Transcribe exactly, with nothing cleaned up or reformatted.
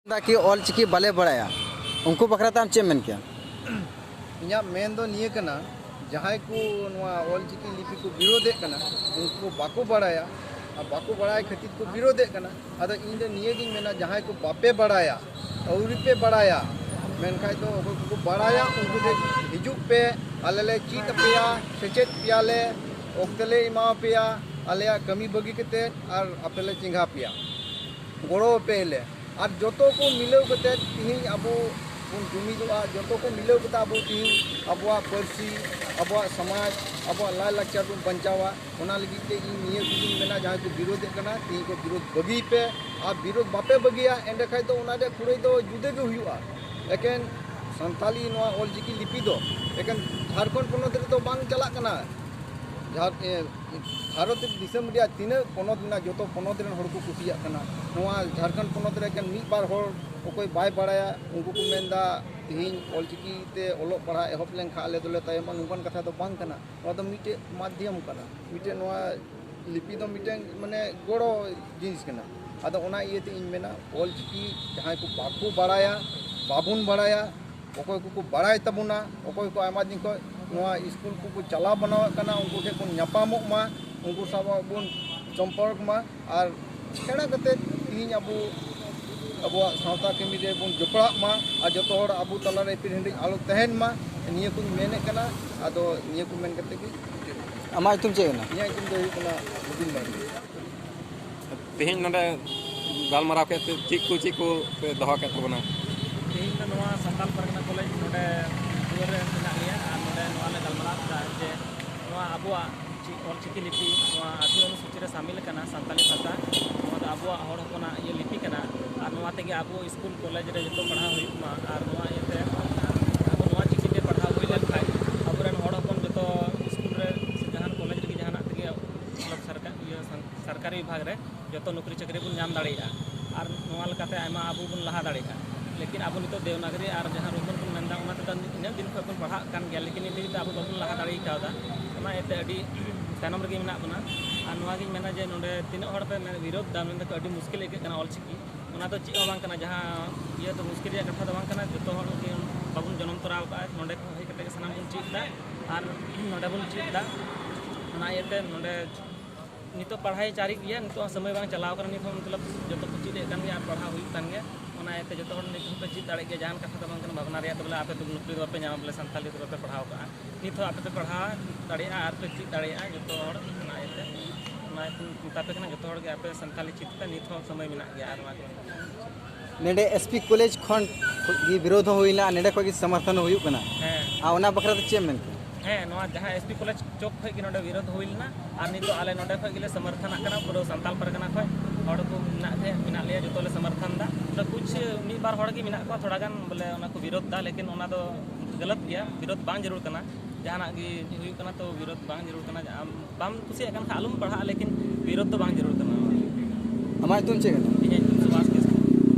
ᱫᱟ ᱠᱤ ᱚᱞ ᱪᱤᱠᱤ ᱵᱟᱞᱮ ᱵᱟᱲᱟᱭᱟ, ᱩᱱᱠᱩ ᱵᱟᱠᱷᱨᱟ ᱛᱮ ᱟᱢ ᱪᱮᱫ ᱮᱢ ᱢᱮᱱ ᱠᱮᱭᱟ? ᱤᱧᱟᱹᱜ ᱢᱮᱱ ᱫᱚ ᱱᱤᱭᱟᱹ ᱠᱟᱱᱟ, ᱡᱟᱦᱟᱸᱭ ᱠᱚ ᱱᱚᱣᱟ ᱚᱞ ᱪᱤᱠᱤ ᱞᱤᱯᱤ ᱠᱚ ᱵᱤᱨᱳᱫᱮᱫ ᱠᱟᱱᱟ, ᱩᱱᱠᱩ ᱵᱟᱠᱚ ᱵᱟᱲᱟᱭᱟ᱾ ᱟᱨ ᱵᱟᱠᱚ ᱵᱟᱲᱟᱭ ᱠᱷᱟᱹᱛᱤᱨ ᱠᱚ ᱵᱤᱨᱳᱫᱮᱫ ᱠᱟᱱᱟ᱾ ᱟᱫᱚ ᱤᱧ ᱫᱚ ᱱᱤᱭᱟᱹ ᱜᱤᱧ ᱢᱮᱱᱟ, ᱡᱟᱦᱟᱸᱭ ᱠᱚ ᱵᱟᱯᱮ ᱵᱟᱲᱟᱭᱟ, ᱟᱹᱣᱨᱤ ᱯᱮ ᱵᱟᱲᱟᱭᱟ, ᱢᱮᱱᱠᱷᱟᱡ ᱫᱚ ᱚᱠᱚᱭ ᱠᱚᱠᱚ ᱵᱟᱲᱟᱭᱟ, ᱩᱱᱠᱩ ᱴᱷᱮᱱ ᱦᱤᱡᱩᱜ ᱯᱮ, ᱟᱞᱮ ᱞᱮ ᱪᱮᱫ ᱟᱯᱮᱭᱟ, ᱥᱮᱪᱮᱫ ᱯᱮᱭᱟᱞᱮ, ᱚᱠᱛᱮ ᱞᱮ ᱮᱢᱟ ᱯᱮᱭᱟ, ᱟᱞᱮᱭᱟᱜ ᱠᱟᱹᱢᱤ ᱵᱟᱹᱜᱤ ᱠᱟᱛᱮᱫ ᱟᱨ ᱟᱯᱮ ᱞᱮ ᱪᱮᱸᱜᱷᱟ ᱯᱮᱭᱟ, ᱜᱚᱲᱚ ᱟᱯᱮᱭᱟᱞᱮ᱾ ᱟᱨ ᱡᱚᱛᱚ ᱠᱚ ᱢᱤᱞᱟᱹᱣ ᱠᱟᱛᱮᱫ ᱛᱤᱦᱤᱧ ᱟᱵᱚ ᱵᱚᱱ ᱡᱩᱢᱤᱫᱚᱜᱼᱟ, ᱡᱚᱛᱚ ᱠᱚ ᱢᱤᱞᱟᱹᱣ ᱠᱟᱛᱮᱫ ᱟᱵᱚ ᱛᱤᱦᱤᱧ ᱟᱵᱚᱣᱟᱜ ᱯᱟᱹᱨᱥᱤ, ᱟᱵᱚᱣᱟᱜ ᱥᱚᱢᱟᱡᱽ, ᱟᱵᱚᱣᱟᱜ ᱞᱟᱭᱼᱞᱟᱠᱪᱟᱨ ᱵᱚᱱ ᱵᱟᱧᱪᱟᱣᱟ᱾ ᱚᱱᱟ ᱞᱟᱹᱜᱤᱫ ᱛᱮ ᱤᱧ ᱱᱤᱭᱟᱹ ᱠᱚᱜᱮᱧ ᱢᱮᱱᱟ, ᱡᱟᱦᱟᱸᱭ ᱠᱚ ᱵᱤᱨᱳᱫᱮᱫ ᱠᱟᱱᱟ, ᱛᱤᱦᱤᱧ ᱠᱚ ᱵᱤᱨᱳᱫ ᱵᱟᱹᱜᱤᱭ ᱯᱮ᱾ ᱟᱨ ᱵᱤᱨᱳᱫ ᱵᱟᱯᱮ ᱵᱟᱹᱜᱤᱭᱟ, ᱮᱸᱰᱮ ᱠᱷᱟᱡ ᱫᱚ ᱚᱱᱟ ᱨᱮᱭᱟᱜ ᱠᱩᱲᱟᱹᱭ ᱫᱚ ᱡᱩᱫᱟᱹ ᱜᱮ ᱦᱩᱭᱩᱜᱼᱟ᱾ ᱮᱠᱮᱱ ᱥᱟᱱᱛᱟᱞᱤ ᱱᱚᱣᱟ ᱚᱞᱪᱤᱠᱤ ᱞᱤᱯᱤ ᱫᱚ ᱮᱠᱮᱱ ᱡᱷᱟᱲᱠᱷᱚᱸᱰ ᱯᱚᱱᱚᱛ ᱨᱮᱫᱚ ᱵᱟᱝ ᱪᱟᱞᱟᱜ ᱠᱟᱱᱟ᱾ ᱡᱷᱟᱲ-, ᱮ, ᱵᱷᱟᱨᱚᱛ ᱫᱤᱥᱚᱢ ᱨᱮᱭᱟᱜ ᱛᱤᱱᱟᱹᱜ ᱯᱚᱱᱚᱛ ᱢᱮᱱᱟᱜᱼᱟ, ᱡᱚᱛᱚ ᱯᱚᱱᱚᱛ ᱨᱮᱱ ᱦᱚᱲ ᱠᱚ ᱠᱩᱥᱤᱭᱟᱜ ᱠᱟᱱᱟ᱾ ᱱᱚᱣᱟ ᱡᱷᱟᱲᱠᱷᱚᱸᱰ ᱯᱚᱱᱚᱛ ᱨᱮ ᱮᱠᱮᱱ ᱢᱤᱫ ᱵᱟᱨ ᱦᱚᱲ ᱚᱠᱚᱭ ᱵᱟᱭ ᱵᱟᱲᱟᱭᱟ, ᱩᱱᱠᱩ ᱠᱚ ᱢᱮᱱᱫᱟ, "ᱛᱤᱦᱤᱧ ᱚᱞᱪᱤᱠᱤ ᱛᱮ ᱚᱞᱚᱜ ᱯᱟᱲᱦᱟᱜ ᱮᱦᱚᱵ ᱞᱮᱱᱠᱷᱟᱱ ᱟᱞᱮ ᱫᱚᱞᱮ ᱛᱟᱭᱚᱢᱚᱜᱼᱟ", ᱱᱚᱝᱠᱟᱱ ᱠᱟᱛᱷᱟ ᱫᱚ ᱵᱟᱝ ᱠᱟᱱᱟ᱾ ᱱᱚᱣᱟ ᱫᱚ ᱢᱤᱫᱴᱮᱡ ᱢᱟᱫᱽᱫᱷᱚᱢ ᱠᱟᱱᱟ, ᱢᱤᱫᱴᱮᱡ ᱱᱚᱣᱟ ᱞᱤᱯᱤ ᱫᱚ ᱢᱤᱫᱴᱮᱱ ᱢᱟᱱᱮ ᱜᱚᱲᱚ ᱡᱤᱱᱤᱥ ᱠᱟᱱᱟ᱾ ᱟᱫᱚ ᱚᱱᱟ ᱤᱭᱟᱹᱛᱮ ᱤᱧ ᱢᱮᱱᱟ, ᱚᱞᱪᱤᱠᱤ ᱡᱟᱦᱟᱸᱭ ᱠᱚ ᱵᱟᱠᱚ ᱵᱟᱲᱟᱭᱟ, ᱵᱟᱵᱚᱱ ᱵᱟᱲᱟᱭᱟ, ᱚᱠᱚᱭ ᱠᱚᱠᱚ ᱵᱟᱲᱟᱭ ᱛᱟᱵᱚᱱᱟ, ᱚᱠᱚᱭ ᱠᱚ ᱟᱭᱢᱟ ᱫᱤᱱ ᱠᱷᱚᱱ ᱱᱚᱣᱟ ᱥᱠᱩᱞ ᱠᱚᱠᱚ ᱪᱟᱞᱟᱣ ᱵᱟᱱᱟᱣᱮᱫ ᱠᱟᱱᱟ, ᱩᱱᱠᱩ ᱴᱷᱮᱱ ᱵᱚᱱ ᱧᱟᱯᱟᱢᱚᱜ ᱢᱟ, ᱩᱱᱠᱩ ᱥᱟᱶ ᱵᱚᱱ ᱥᱚᱢᱯᱚᱨᱠ ᱢᱟ᱾ ᱟᱨ ᱥᱮᱬᱟ ᱠᱟᱛᱮ ᱛᱤᱦᱤᱧ ᱟᱵᱚ ᱟᱵᱚᱣᱟᱜ ᱥᱟᱶᱛᱟ ᱠᱟᱹᱢᱤ ᱨᱮᱵᱚᱱ ᱡᱚᱯᱲᱟᱜ ᱢᱟ ᱟᱨ ᱡᱚᱛᱚ ᱦᱚᱲ ᱟᱵᱚ ᱛᱟᱞᱟᱨᱮ ᱮᱯᱮᱨ ᱦᱮᱸᱰᱮᱡ ᱟᱞᱚ ᱛᱟᱦᱮᱱ ᱢᱟ, ᱱᱤᱭᱟᱹ ᱠᱚᱧ ᱢᱮᱱᱮᱫ ᱠᱟᱱᱟ᱾ ᱟᱫᱚ ᱱᱤᱭᱟᱹ ᱠᱚ ᱢᱮᱱ ᱠᱟᱛᱮ ᱜᱮ ᱢᱩᱪᱟᱹᱫ᱾ ᱟᱢᱟᱜ ᱧᱩᱛᱩᱢ ᱪᱮᱫ ᱠᱟᱱᱟ? ᱤᱧᱟᱹᱜ ᱧᱩᱛᱩᱢ ᱫᱚ ᱦᱩᱭᱩᱜ ᱠᱟᱱᱟ ᱜᱳᱵᱤᱱ ᱢᱟᱨᱰᱤ᱾ ᱛᱮᱦᱮᱧ ᱱᱚᱰᱮ ᱜᱟᱞᱢᱟᱨᱟᱣ ᱠᱮᱫ ᱛᱮ ᱪᱮᱫ ᱠᱚ, ᱪᱮᱫ ᱠᱚ ᱯᱮ ᱫᱚᱦᱚ ᱠᱮᱫ ᱛᱟᱵᱚᱱᱟ? ᱛᱮᱦᱮᱧ ᱫᱚ ᱱᱚᱣᱟ ᱥᱟᱱᱛᱟᱞ ᱯᱟᱨᱜᱟᱱᱟ ᱠᱚᱞᱮᱡᱽ ᱱᱚᱰᱮ ᱫᱩᱣᱟᱹᱨ ᱨᱮ ᱢᱮᱱᱟᱜ ᱞᱮᱭᱟ ᱟᱨ ᱱᱚᱰᱮ ᱱᱚᱣᱟ ᱞᱮ ᱜᱟᱞᱢᱟᱨᱟᱣ ᱠᱮᱫᱟ ᱡᱮ ᱱᱚᱣᱟ ᱟᱵᱚᱣᱟᱜ ᱪᱤ-, ᱚᱞᱪᱤᱠᱤ ᱞᱤᱯᱤ ᱱᱚᱣᱟ ᱟᱹᱰᱤ ᱚᱱᱩᱥᱩᱪᱤ ᱨᱮ ᱥᱟᱢᱤᱞ ᱟᱠᱟᱱᱟ, ᱥᱟᱱᱛᱟᱞᱤ ᱵᱷᱟᱥᱟ᱾ ᱱᱚᱣᱟ ᱫᱚ ᱟᱵᱚᱣᱟᱜ ᱦᱚᱲ ᱦᱚᱯᱚᱱᱟᱜ ᱤᱭᱟᱹ ᱞᱤᱯᱤ ᱠᱟᱱᱟ ᱟᱨ ᱱᱚᱣᱟ ᱛᱮᱜᱮ ᱟᱵᱚ ᱥᱠᱩᱞ ᱠᱚᱞᱮᱡᱽ ᱨᱮ ᱡᱚᱛᱚ ᱯᱟᱲᱦᱟᱣ ᱦᱩᱭᱩᱜ ᱢᱟ᱾ ᱟᱨ ᱱᱚᱣᱟ ᱤᱭᱟᱹᱛᱮ ᱟᱵᱚ ᱱᱚᱣᱟ ᱪᱤᱠᱤ ᱛᱮ ᱯᱟᱲᱦᱟᱣ ᱦᱩᱭ ᱞᱮᱱᱠᱷᱟᱱ ᱟᱵᱚᱨᱮᱱ ᱦᱚᱲ ᱦᱚᱯᱚᱱ ᱡᱚᱛᱚ ᱥᱠᱩᱞ ᱨᱮ ᱥᱮ ᱡᱟᱦᱟᱱ ᱠᱚᱞᱮᱡᱽ ᱨᱮᱜᱮ ᱡᱟᱦᱟᱱᱟᱜ ᱛᱮᱜᱮ ᱢᱚᱛᱞᱚᱵ ᱥᱚᱨᱠᱟ-, ᱤᱭᱟᱹ ᱥᱟᱱ-, ᱥᱚᱨᱠᱟᱨᱤ ᱵᱤᱵᱷᱟᱜᱽ ᱨᱮ ᱡᱚᱛᱚ ᱱᱚᱠᱨᱤ ᱪᱟᱹᱠᱨᱤ ᱵᱚᱱ ᱧᱟᱢ ᱫᱟᱲᱮᱭᱟᱜᱼᱟ᱾ ᱟᱨ ᱱᱚᱣᱟ ᱞᱮᱠᱟᱛᱮ ᱟᱭᱢᱟ ᱟᱵᱚ ᱵᱚᱱ ᱞᱟᱦᱟ ᱫᱟᱲᱮᱭᱟᱜᱼᱟ᱾ ᱞᱮᱠᱤᱱ ᱟᱵᱚ ᱱᱤᱛᱚᱜ ᱫᱮᱵᱽᱱᱟᱜᱚᱨᱤ ᱟᱨ ᱡᱟᱦᱟᱸ ᱨᱳᱢᱟᱱ ᱵᱚᱱ ᱢᱮᱱᱫᱟ, ᱚᱱᱟ ᱛᱮᱫᱚ ᱤᱱᱟᱹᱜ ᱫᱤᱱ ᱠᱷᱚᱱ ᱵᱚᱱ ᱯᱟᱲᱦᱟᱜ ᱠᱟᱱ ᱜᱮᱭᱟ, ᱞᱮᱠᱤᱱ ᱱᱤᱛ ᱫᱷᱟᱹᱵᱤᱡ ᱛᱮ ᱟᱵᱚ ᱵᱟᱵᱚᱱ ᱞᱟᱦᱟ ᱫᱟᱲᱮ ᱠᱟᱣᱫᱟ᱾ ᱚᱱᱟ ᱤᱭᱟᱹᱛᱮ ᱟᱹᱰᱤ ᱛᱟᱭᱱᱚᱢ ᱨᱮᱜᱮ ᱢᱮᱱᱟᱜ ᱵᱚᱱᱟ᱾ ᱟᱨ ᱱᱚᱣᱟᱜᱤᱧ ᱢᱮᱱᱟ ᱡᱮ ᱱᱚᱰᱮ ᱛᱤᱱᱟᱹᱜ ᱦᱚᱲ ᱯᱮ ᱢᱮ-, ᱵᱤᱨᱳᱫᱷ ᱫᱟ, ᱢᱮᱱ ᱫᱟᱠᱚ ᱟᱹᱰᱤ ᱢᱩᱥᱠᱤᱞ ᱟᱹᱭᱠᱟᱹᱜ ᱠᱟᱱᱟ ᱚᱞᱪᱤᱠᱤ᱾ ᱚᱱᱟ ᱫᱚ ᱪᱮᱫ ᱦᱚᱸ ᱵᱟᱝ ᱠᱟᱱᱟ, ᱡᱟᱦᱟᱸ ᱤᱭᱟᱹ ᱫᱚ ᱢᱩᱥᱠᱤᱞ ᱨᱮᱭᱟᱜ ᱠᱟᱛᱷᱟ ᱫᱚ ᱵᱟᱝ ᱠᱟᱱᱟ᱾ ᱡᱚᱛᱚ ᱦᱚᱲ ᱜᱮ ᱵᱟᱵᱚᱱ ᱡᱚᱱᱚᱢ ᱛᱚᱨᱟ ᱟᱠᱟᱫᱼᱟ, ᱱᱚᱸᱰᱮ ᱠᱷᱚᱱ ᱦᱮᱡ ᱠᱟᱛᱮ ᱜᱮ ᱥᱟᱱᱟᱢ ᱵᱚᱱ ᱪᱮᱫ ᱮᱫᱟ ᱟᱨ ᱱᱚᱸᱰᱮ ᱵᱚᱱ ᱪᱮᱫ ᱮᱫᱟ᱾ ᱚᱱᱟ ᱤᱭᱟᱹᱛᱮ ᱱᱚᱸᱰᱮ ᱱᱤᱛᱚᱜ ᱯᱟᱲᱦᱟᱣ ᱡᱟᱹᱨᱤ ᱜᱮᱭᱟ, ᱱᱤᱛᱚᱜ ᱦᱚᱸ ᱥᱚᱢᱚᱭ ᱵᱟᱝ ᱪᱟᱞᱟᱣ ᱠᱟᱱᱟ, ᱱᱤᱛ ᱦᱚᱸ ᱢᱚᱛᱞᱚᱵ ᱡᱚᱛᱚ ᱠᱚ ᱪᱮᱫ ᱮᱫ ᱠᱟᱱ ᱜᱮᱭᱟ ᱟᱨ ᱯᱟᱲᱦᱟᱣ ᱦᱩᱭᱩᱜ ᱠᱟᱱ ᱜᱮᱭᱟ᱾ ᱚᱱᱟ ᱤᱭᱟᱹᱛᱮ ᱡᱚᱛᱚ ᱦᱚᱲ ᱱᱤᱛ ᱦᱚᱸᱯᱮ ᱪᱮᱫ ᱫᱟᱲᱮᱭᱟᱜ ᱜᱮᱭᱟ, ᱡᱟᱦᱟᱱ ᱠᱟᱛᱷᱟ ᱫᱚ ᱵᱟᱝ ᱠᱟᱱᱟ ᱵᱷᱟᱵᱽᱱᱟ ᱨᱮᱭᱟᱜ ᱫᱚ ᱵᱚᱞᱮ ᱟᱯᱮ ᱫᱚ ᱱᱚᱠᱨᱤ ᱫᱚ ᱵᱟᱯᱮ ᱧᱟᱢᱟ ᱵᱚᱞᱮ ᱥᱟᱱᱛᱟᱲᱤ ᱛᱮ ᱵᱟᱯᱮ ᱯᱟᱲᱦᱟᱣ ᱠᱟᱜᱼᱟ᱾ ᱱᱤᱛ ᱦᱚᱸ ᱟᱯᱮ ᱯᱮ ᱯᱟᱲᱦᱟᱣ ᱫᱟᱲᱮᱭᱟᱜᱼᱟ ᱟᱨ ᱯᱮ ᱪᱮᱫ ᱫᱟᱲᱮᱭᱟᱜᱼᱟ ᱡᱚᱛᱚ ᱦᱚᱲ᱾ ᱚᱱᱟ ᱤᱭᱟᱹᱛᱮ ᱚᱱᱟ ᱠᱚ ᱢᱮᱛᱟ ᱯᱮ ᱠᱟᱱᱟ, ᱡᱚᱛᱚ ᱦᱚᱲ ᱜᱮ ᱟᱯᱮ ᱥᱟᱱᱛᱟᱲᱤ ᱪᱮᱫ ᱯᱮ, ᱱᱤᱛ ᱦᱚᱸ ᱥᱚᱢᱚᱭ ᱢᱮᱱᱟᱜ ᱜᱮᱭᱟ᱾ ᱟᱨ ᱱᱚᱣᱟ ᱠᱚ ᱱᱚᱰᱮ ᱮᱥ ᱯᱤ ᱠᱚᱞᱮᱡᱽ ᱠᱷᱚᱱ ᱜᱮ ᱵᱤᱨᱳᱫᱷ ᱦᱚᱸ ᱦᱩᱭᱱᱟ, ᱱᱚᱰᱮ ᱠᱷᱚᱱ ᱜᱮ ᱥᱚᱢᱚᱨᱛᱷᱚᱱ ᱦᱚᱸ ᱦᱩᱭᱩᱜ ᱠᱟᱱᱟ᱾ ᱦᱮᱸ ᱟᱨ ᱚᱱᱟ ᱵᱟᱠᱷᱨᱟ ᱛᱮ ᱪᱮᱫ ᱮᱢ ᱢᱮᱱ ᱠᱮᱭᱟ? ᱦᱮᱸ, ᱱᱚᱣᱟ ᱡᱟᱦᱟᱸ ᱮᱥ ᱯᱤ ᱠᱚᱞᱮᱡᱽ ᱪᱚᱠ ᱠᱷᱚᱱ ᱜᱮ ᱱᱚᱰᱮ ᱵᱤᱨᱳᱫᱷ ᱦᱩᱭ ᱞᱮᱱᱟ᱾ ᱟᱨ ᱱᱤᱛᱚᱜ ᱟᱞᱮ ᱱᱚᱰᱮ ᱠᱷᱚᱱ ᱜᱮᱞᱮ ᱥᱚᱢᱚᱨᱛᱷᱚᱱᱟᱜ ᱠᱟᱱᱟ, ᱯᱩᱨᱟᱹ ᱥᱟᱱᱛᱟᱞ ᱯᱟᱨᱜᱟᱱᱟ ᱠᱷᱚᱱ ᱦᱚᱲ ᱠᱚ ᱢᱮᱱᱟᱜ ᱛᱮ ᱢᱮᱱᱟᱜ ᱞᱮᱭᱟ, ᱡᱚᱛᱚ ᱞᱮ ᱥᱚᱢᱚᱨᱛᱷᱚᱱ ᱮᱫᱟ᱾ ᱚᱸᱰᱮ ᱠᱩᱪ ᱢᱤᱫ ᱵᱟᱨ ᱦᱚᱲ ᱜᱮ ᱢᱮᱱᱟᱜ ᱠᱚᱣᱟ ᱛᱷᱚᱲᱟ ᱜᱟᱱ ᱵᱚᱞᱮ ᱚᱱᱟ ᱠᱚ ᱵᱤᱨᱳᱫᱷ ᱮᱫᱟ, ᱞᱮᱠᱤᱱ ᱚᱱᱟ ᱫᱚ ᱜᱟᱞᱟᱛ ᱜᱮᱭᱟ, ᱵᱤᱨᱳᱫᱷ ᱵᱟᱝ ᱡᱟᱹᱨᱩᱲ ᱠᱟᱱᱟ᱾ ᱡᱟᱦᱟᱱᱟᱜ ᱜᱮ ᱦᱩᱭᱩᱜ ᱠᱟᱱᱟ ᱛᱚ ᱵᱤᱨᱳᱫᱷ ᱵᱟᱝ ᱡᱟᱹᱨᱩᱲ ᱠᱟᱱᱟ᱾ ᱟᱢ ᱵᱟᱢ ᱠᱩᱥᱤᱭᱟᱜ ᱠᱟᱱ ᱠᱷᱟᱱ ᱟᱞᱚᱢ ᱯᱟᱲᱦᱟᱜᱼᱟ, ᱞᱮᱠᱤᱱ ᱵᱤᱨᱳᱫᱷ ᱫᱚ ᱵᱟᱝ ᱡᱟᱹᱨᱩᱲ ᱠᱟᱱᱟ᱾ ᱟᱢᱟᱜ ᱧᱩᱛᱩᱢ ᱪᱮᱫ ᱠᱟᱱᱟ? ᱤᱧᱟᱹᱜ ᱧᱩᱛᱩᱢ ᱥᱩᱵᱷᱟᱥ